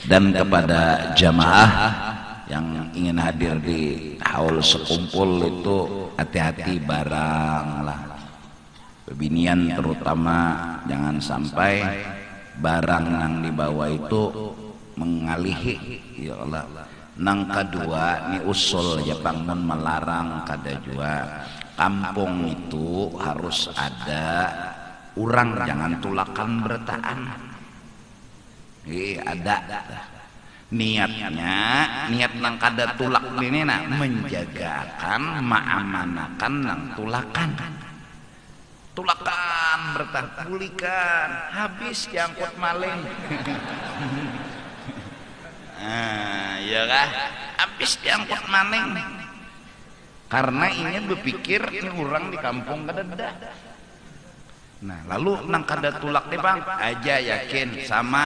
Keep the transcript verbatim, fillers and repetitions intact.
Dan kepada jamaah yang ingin hadir di haul sekumpul itu, hati-hati barang lah. Bebinian terutama, jangan sampai barang yang dibawa itu mengalihi, ya Allah. Nang kedua, ni usul aja pang, mun melarang kada jua. Kampung itu harus ada urang, jangan tulakan berataan. Ih, ada. Niatnya, niat nang kada tulak ini nah, menjagakan, maamanakan nang tulakan. Tulakan, bertah, bulikan, habis diangkut maling. Nah, iya kah? Habis diangkut maling. Karena inya berpikir ini orang di kampung kadada. Nah, lalu nang kada tulak nih bang, aja yakin sama